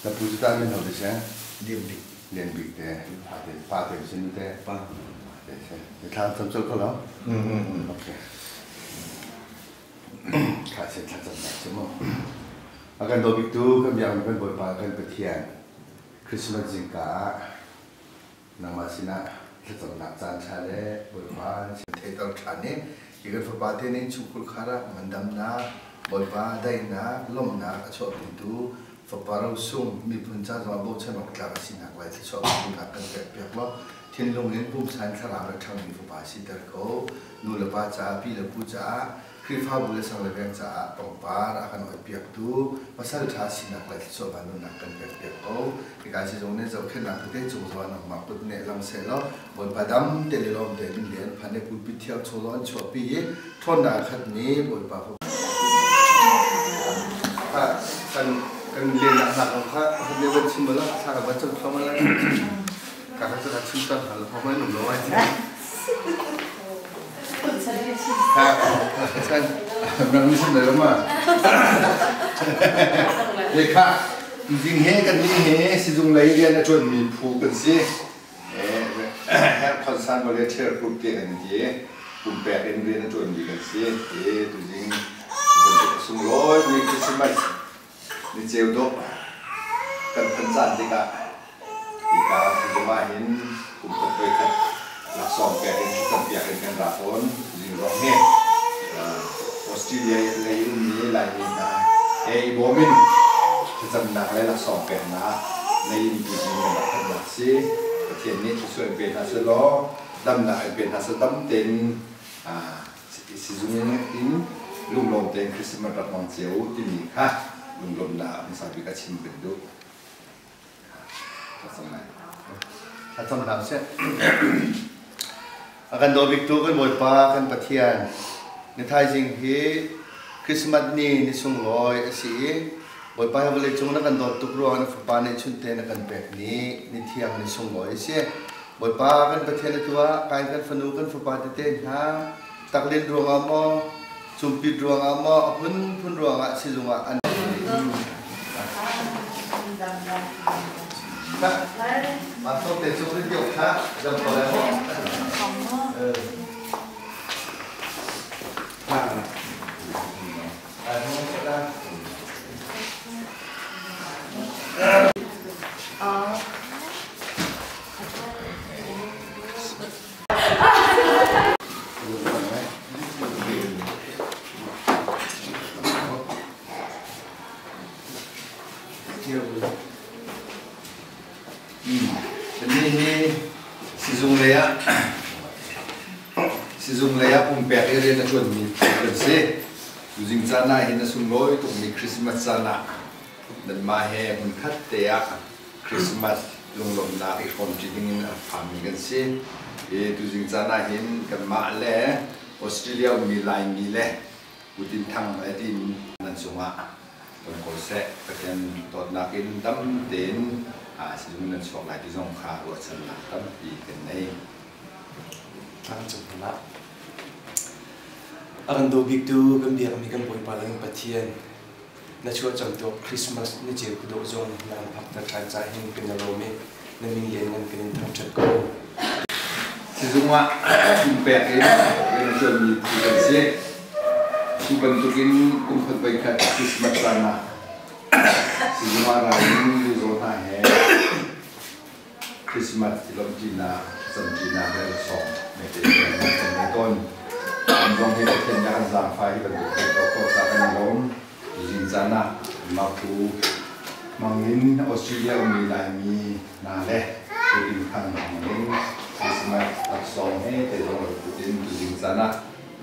Na pu cu tah min ho te si? Lian Bik. Lian Bik te. Pa te pa te si nu te. Pa. Pa te si. Na thla cam col ko lo? Okay. Kha se thla cam nak si mu. A kan daw bik tu kan biakmi kan Bawipa kan Pathian Christmas zingka ah nangmah sinah thlacamnak caan ṭha le Bawipa na sin theihter ṭhan i hi kan fapa te nih chungkhur khar ah ngandamnak, Bawipa daihnak, lawmhnak a chuahpitu fapa rosung miphun ca zongah bochan awk tlak a sinak lai thluachuah pumnak kan pekpiak law thinlung in pumsa in thlarau le ṭhangmi fapa siter ko. Nu le pa caah, pi le pu caah Khrihfabu le sang le veng caah pangpar a kan oihpiaktu pasal ṭha sinak le thluachuah vanlawngnak kan pekpiak ko. Hika sizung nih zohkhenhnak tete cung zong ah nangmah kut neh lang sehlaw Bawipa dam te le lawm tein in lian phan i pulpit thiang chung zong an chuahpi i ṭhawnnak a khatmi Bawipa kan kan lennak hna kong kha kan nih van chim bal thla ka van cam thluahmah lai ka ka cu ka chim cang hna lo hmai num lo ai Lekha tuzing he kan nih he sizung lei rian a ṭuanmi phu kan si. Herh Concern Volunteer Group te kan ti. Pumpek in rian a ṭuanmi kan si. Tuzing bantuk a sunglawi mi Christmas ni ceu dawh kan phanh caan tikah hika sizung ah hin kum khat voi khat laksawng pek in thlacam piak in kan ra tawn. Zingzong hi Australia lei ummi Laimi hna he i bawm in thlacamnak le laksawng peknak lei in tuzing kan rak phanhnak si. Pathian nih thluachuah in pe hna sehlaw damnak in pe hna seh dam tein sizung in lunglawm tein Christmas rak hmang cio u timi kha lunglawmhnak hmasa bik a chim kan duh. Thlacam hna usih. A kan daw biktu kan Bawipa kan Pathian, ni thaizing hi Christmas ni ni sunglawi a si i Bawipa hi vawleicung na kan dawt tuk ruangah na Fapa nih chunte na kan pek ni ni thiang ni sunglawi a si. Bawipa kan Pathian atu ah kai kan fanu kan fapa tete hna taklin ruangah maw cumpit ruangah maw a phunphun ruangah sizung ah an Pastor te chung rin diok kha jam ko lai maw? Ni hi sizung lei ah sizung lei ah pumpek i rian a ṭuanmi kan si. Tuzing caan ah hin a sunglawi tukmi Christmas caan ah nanmah he hmunkhat te ah Christmas lunglawmhnak i hrawmṭi dingin a rak phanmi kan si. Hi tuzing caan ah hin kanmah le Australia ummi Laimi le Putin Thang le tiin nan cungah kan kawl seh. Pathian dawtnak in dam tein sizung nan chuak lai ti zong kha ruahchannak tampi kan nei. Tlangcung hna. A kan daw biktu kan biakmi kan Bawipa le kan Pathian Na chuah camtuak Christmas ni ceu khuadawh zong na an phakter ṭhan ca hin kan i lawm i na min lianngan kan in thangṭhat ko. Sizung ah pumpek in rian a ṭuanmi phu kan si. Cu bantukin kum khat voikhat Christmas caan ah sizung ah ra in mizaw hna he Christmas i lawmhṭinak, thlacamṭinak le laksawng mete kan ngei tawn. An zong hi Pathian nih a kan zaangfah hi bantuk thil tuah khawh caah kan i lawm. Tuzing caan ah Maphu hmangin Australia ummi Laimi hna le Putin Thang hmangin Christmas laksawng he te zong rak put in tuzing caan ah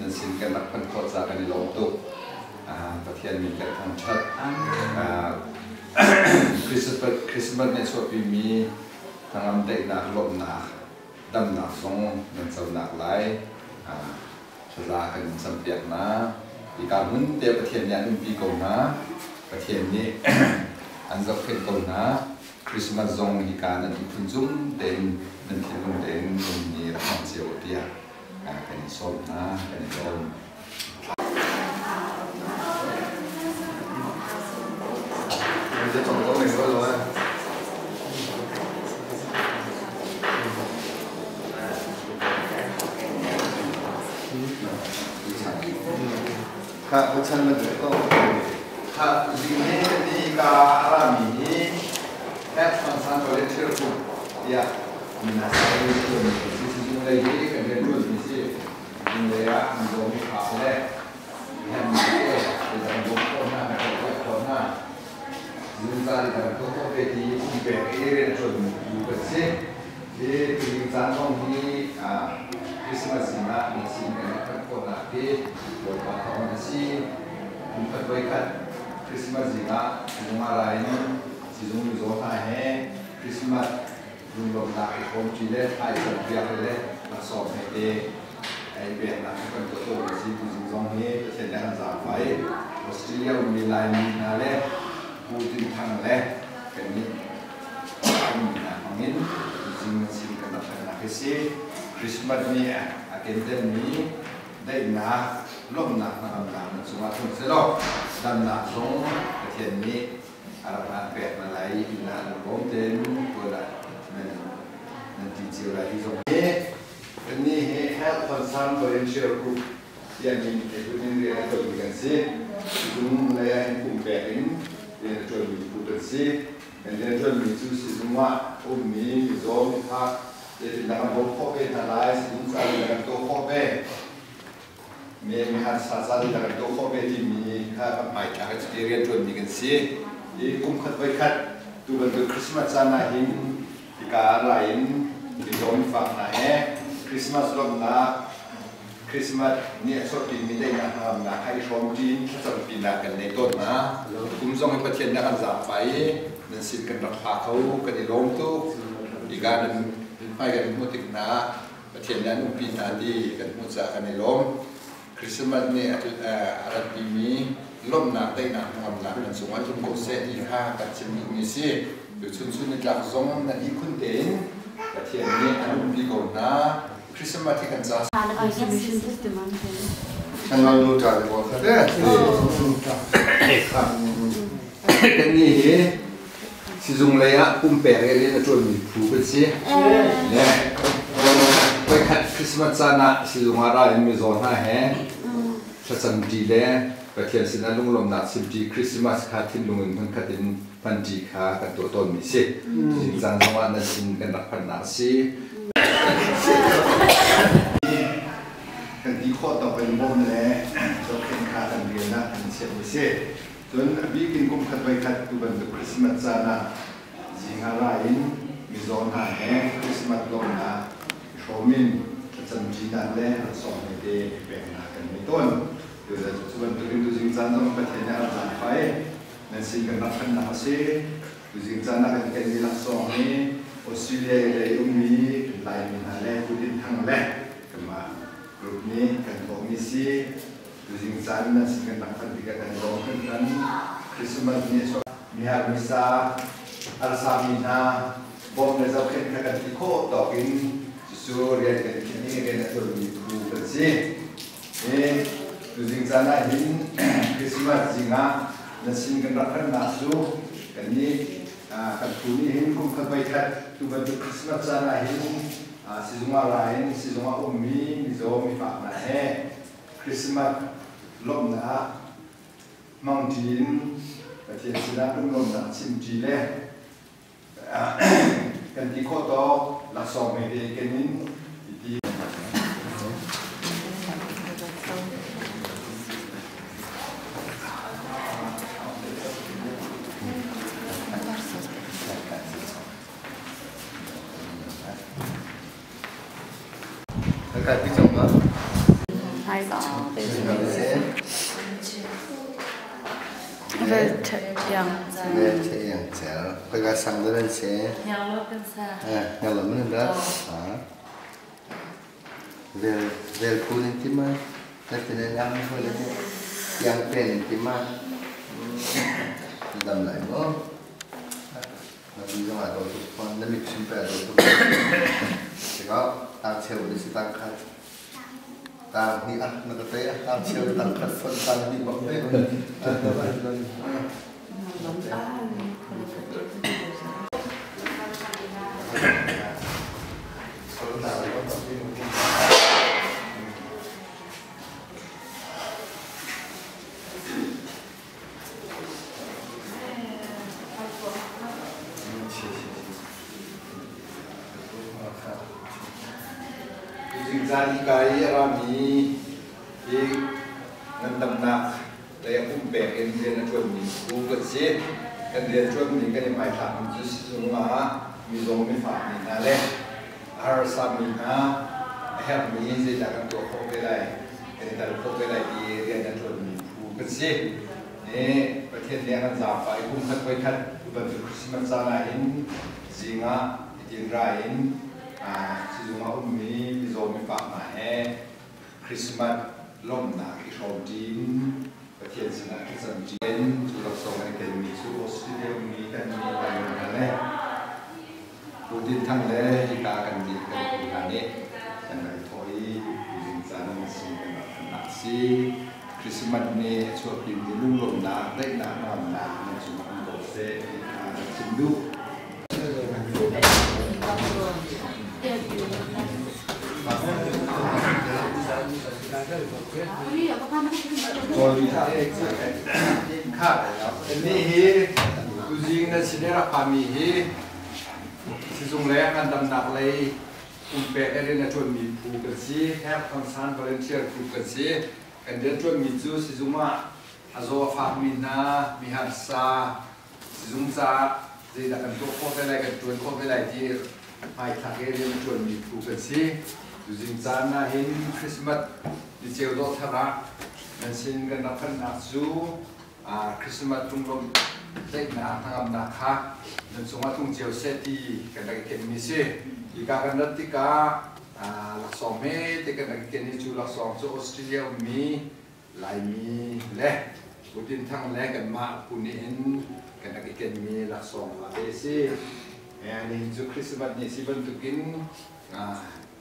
nan sin kan rak phanh khawh caah kan i lawm tuk. Pathian min kan thangṭhat. Christmas nih a chuahpimi hnangam daihnak, lawmhnak, damnak zong nan conak lai thaza kan in campiak hna. Hika hmun te Pathian nih an umpi ko hna. Pathian nih an zohkhenh ko hna. Christmas zong hika nan miphun cung tein nan thinlung tein nan ni rak hmang cio tiah kan in sawm hna, kan i lawm. 这种都没说了啊。Kha chan ma ko kha zing ni ni ka rami hi health concern volunteer group ya mina sa ni tu ni si si jung lei hi kan rian tuan mi si jung lei ah mi zaw mi fak le mi han mi te kan bawmh khawh hna kan tuah khawh hna zungzal kan tuah khawh ve ti pumpek i rian tuan mi kan si. Hi tuzing caan zong hi Christmas zing ah na sin kan rak phanh khawhnak hi Bawipa thawng a si. Kum khat voi khat Christmas zing ah sizung ah ra in sizung mizaw hna he Christmas lunglawmhnak i hrawmṭi le thla i campiak le laksawng he te ei peknak hi kan tuah tawn a si. Tuzing zong hi Pathian nih a kan zaangfah i Australia ummi Laimi hna le Pu Tin Thang le kannih ummi hna hmangin tuzing nan sin kan rak phanhnak hi si. Christmas nih a kentelmi daihnak, lawmhnak, hnangamnak nan cungah tlung sehlaw damnak zong Pathian nih a rak an pek hna lai i inn ah nan bawm tein tuan ah nan nan ṭi cio lai hi zong hi kannih hi Health Concern Volunteer Group tiah min he phun in rian a ṭuanmi kan si. Sizung lei ah hin pumpek in rian a ṭuanmi phu kan si. Kan rian ṭuanmi cu sizung ah a ummi mizaw, mifak zeitindah kan bawmh khawh ve hna lai, sizung ca in kan tuah khawh ve. Mi miharsa ca in kan tuah khawh ve timi kha kan hmaithlak i cuti rianṭuanmi kan si. I kum khat voikhat tu bantuk Christmas caan ah hin hika ra in mizaw mifak hna he Christmas lawmhnak Christmas ni a chuahpimi daihnak hnangamnak kha i hrawmṭi in thlacampinak kan nei tawn hna. Kum zong hi Pathian nih a kan zaangfah i nan sin kan rak hla kho, kan i lawm tuk. Hika nan hmai kan hmuh tik hna ah Pathian nih an umpi hna ti kan hmuh caah kan i lawm. Christmas nih a ratpimi lawmhnak, daihnak, hnangamnak nan cungah tlung ko seh ti kha kan chim duhmi a si. Tuchun chun nitlak zong nan ihkhun tein Pathian nih an umpi ko hna. Christmas hi kan ca Changal nu ta le bo kha te. Kan ni hi sizung lei ah pumpek i rian a ṭuanmi phu kan si. Le voikhat Christmas caan ah sizung ah ra in mizaw hna he thlacamṭi le Pathian sinah lunglawmhnak chimṭi Christmas kha thinlung in hmunkhat in hmanṭi kha kan tuah tawnmi a si. Zing caan zongah nan sin kan rak phanhnak a si. Kan ti khawh tawk in bawm le zohkhenh kha kan rian ah kan chiahmi a si. Cun a bik in kum khat voikhat tu bantuk Christmas caan ah zing ah ra in mizaw hna he Christmas lawmhnak i hrawm in thlacamṭinak le laksawng hmete i peknak kan ngei tawn. Cu bantukin tuzing caan zong Pathian nih a rak zaangfah i nan sin kan rak phanhnak a si. Tuzing caan ah kan kenmi laksawng hi Australia i lei ummi kan Laimi hna le Pu Tin Thang le kanmah group nih kan thawhmi si. Tuzing caan nan sin kan rak phanh tikah kan lawm hringhran. Christmas ni a chuak. Mihar misa arsa mi hna bawm le zohkhenh kha kan ti khawh tawk in cucu rian kan khinh i rian a ṭuanmi phu kan si. E, tuzing caan ah hin Christmas zing ah na sin kan rak phanhnak cu kannih kan phu nih hin kum khat voi khat tu bantuk Christmas caan ah hin sizung ah ra in sizung ah ummi mizaw mifak hna he Christmas lawmhnak hmangṭi in Pathian sinah lunglawmhnak chimṭi le kan ti khawh tawk laksawng hmete ken in ti. Kai pi cang ma? Yang. Khoi ka sang da nan se. Yang lo man da. Vel vel pu nin ti ma. Na tin yang ho le yang pen nin ti ma. Dam lai mo. Na bi zong a do tuk fawn, na mit hrim pei a do tuk. Tikah tang cheu na si tang khat. Tang hnih ah na ka tei ah tang cheu tang khat fon tang hnih bak te. Zingzan hika i a rami hi ngandamnak lei a pumpek in rian a ṭuanmi phu kan si. Kan rianṭuanmi kan i hmaithlakmi cu sizung ah mizaw mifakmi hna le a harsami hna a herhmi zeidah kan tuah khawh ve lai, kan i tel khawh ve lai ti rian a ṭuanmi phu kan si. Pathian nih a kan zaangfah i kum khat voikhat tu bantuk Christmas caan ahhin zing ah hitin ra in sizung ah ummi mizaw mifak hna he Christmas lawmhnak i hrawmṭi in Pathian sinah thlacamṭi in cu laksawng kan i telmi cu Australia ummi kan mi Lai hna le Pu Tin Thang le hika kan nih kan pu hna nih kan rak i thawh i tuzing caan an si kan rak thannak a si. Christmas nih a chuahpimi lunglawmhnak, daihnak, hnangamnak nan cungah um ko seh ti kha kan chim duh. Nih hi tuzing nan sin i rak phami hi sizung le ngandamnak lei pumpek in rian a ṭuanmi phu kan si. Health Concern Volunteer Group kan si. Kan rianṭuanmi cu sizung ah a zaw a fakmi hna, miharsa, sizung caah zeidah kan tuah khawh ve lai, kan ṭuan khawh ve lai ti hmaithlak i rian a ṭuanmi phu kan si. Tuzing caan ah hin Christmas ni ceu dawh thar ah nan sin kan rak phanhnak cu Christmas lunglawmh daihnak hnangamnak kha nan cungah tlung cio seh ti kan rak i kenmi si. Hika kan rat tikah laksawng hmete kan rak i ken i cu laksawng cu Australia ummi Laimi le Putin Thang le kanmah phu nih hin kan rak i kenmi laksawng fate a si. Nihin cu Christmas ni si bantukin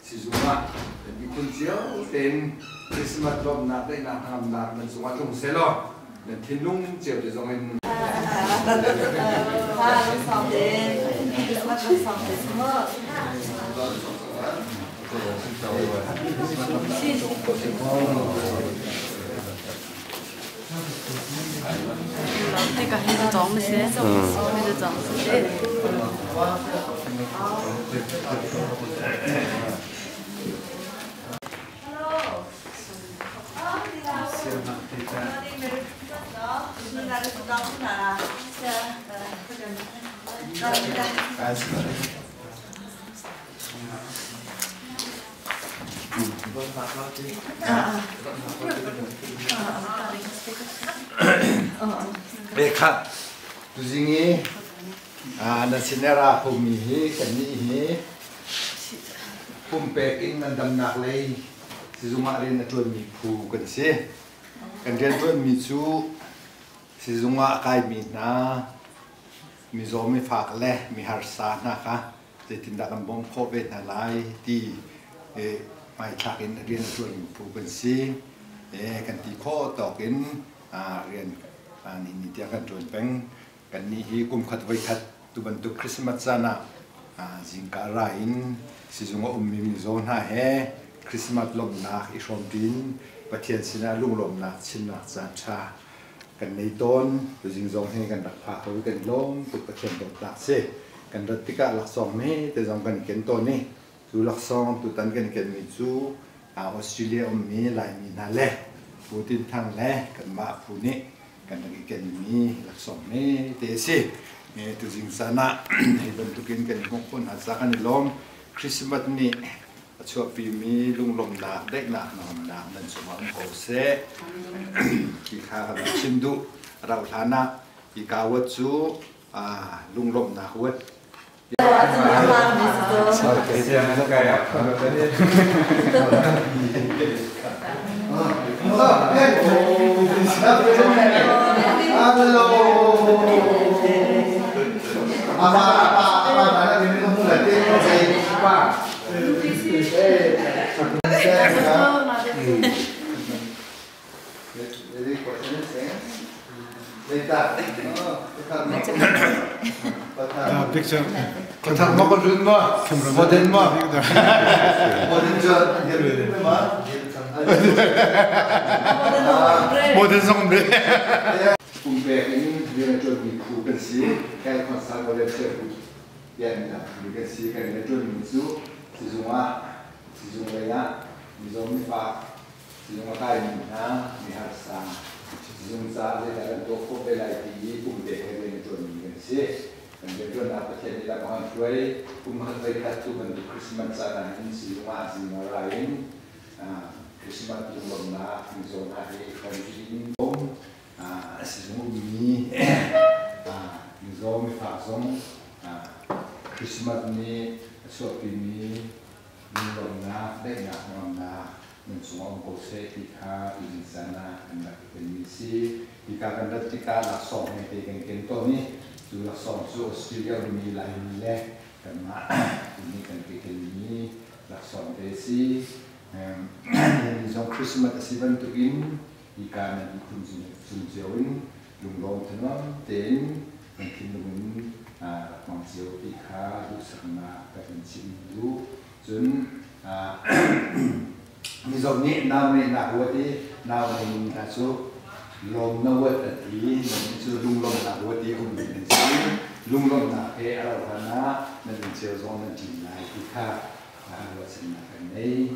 sizung ah kan miphun cio tein Christmas lawmhnak daihnak hnangamnak nan cungah tlung sehlaw nan thinlung cio te zong in Khah tuzing i na sin a ra khomi hi kannih hi pumpek in ngandamnak lei sizung ah rian a ṭuanmi phu kan si. Kan rianṭuanmi cu sizung ah a kaimi hna mizaw mifak le miharsa hna kha zeitindah kan bawmh khawh ve hna lai ti hmaithlak in rian a ṭuanmi phu kan si. Kan ti khawh tawk in rian nihin ni tiang kan ṭuan peng. Kannih hi kum khat voikhat tu bantuk Christmas caan ah zingka ra in sizung a ummi mizaw hna he Christmas lawmhnak i hrawmṭi in Pathian sinah lunglawmhnak chimnak caan ṭha kan nei tawn. Tuzing zong hi kan rak phak ko i kan i lawm tuk. Pathian dawtnak si. Kan rat tikah laksawng hme te zong kan i ken tawn i cu laksawng tutan kan i kenmi cu Australia ummi Laimi hna le Pu Tin Thang le kanmah phu nih kan rak i kenmi laksawng hme te a si. Tuzing caan ah hi bantukin kan i hmuh khawh hna caah kan i lawm. Christmas nih a chuahpimi lunglawmhnak, daihnak, hnangamnak nan cungah um ko seh. Ti kha kan rak chim duh. Rauh hlan ah hika wat cu lunglawmhnak wat. Picture. Mo ko lun mo. Modern mo. Modern jo. Modern song bre. Pumpek in rian a ṭuanmi phu kan si. Kai Concern Volunteer Group tiah min ah phu kan si. Kan rian ṭuanmi cu sizung ah sizung lei ah Mizaw mifak, sizung a kaimi hna, miharsa, sizung caah zeidah kan tuah khawh ve lai ti i pumte he rian a ṭuanmi kan si. Kan rianṭuannak Pathian nih lam a kan hruai. Kum khat voikhat cu bantuk Christmas caan ah hin sizung ah zing a ra in Christmas lunglawmhnak mizaw hna he i hrawm in um. Sizung ummi mizaw mifak zong Christmas nih a chuahpimi lunglawmhnak, daihnak, nuamnak nan cungah um ko seh ti kha tuzing caan ah kan rak i telmi a si. Hika kan rat tikah laksawng hmete kan ken tawn i cu laksawng cu Australia ummi Laimi le kanmah nih kan i telmi laksawng te a si. Nihin zong Christmas a si bantukin hika nan ihkhun cung cio in lunglawm thanuam tein nan thinlung in rak hmang cio ti kha duhsaknak kan in chim duh. Cun Mizo nih nau ngeihnak ruat i nau ngeimi hna cu lawm na uat an ti. Nannih cu lunglawmhnak ruat i ummi nan si. Lunglawmhnak he a rauhhlan ah nan inn cio zong nan ṭin lai ti kha ruahchannak kan ngei.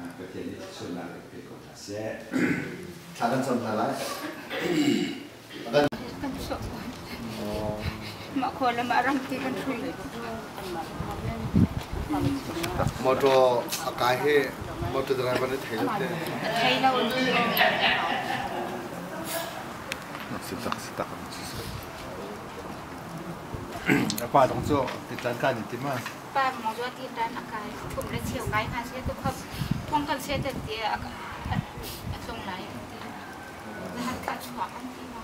Pathian nih thluachuahnak in pe ko hna seh. Thla kan cam hna lai. Kan chuak. Mah khua le mah ram ti kan hrui. Motor a kai hi motor driver nih thei lo te. Thei lo. Si tak si tak. Pa dong cu ti tlan kan ti ma. Pa mo zo ti tan a kai thum le cheu kai ha se tu khop thong kan se te ti a tlung lai ti. Na han ka chuak an ti ma.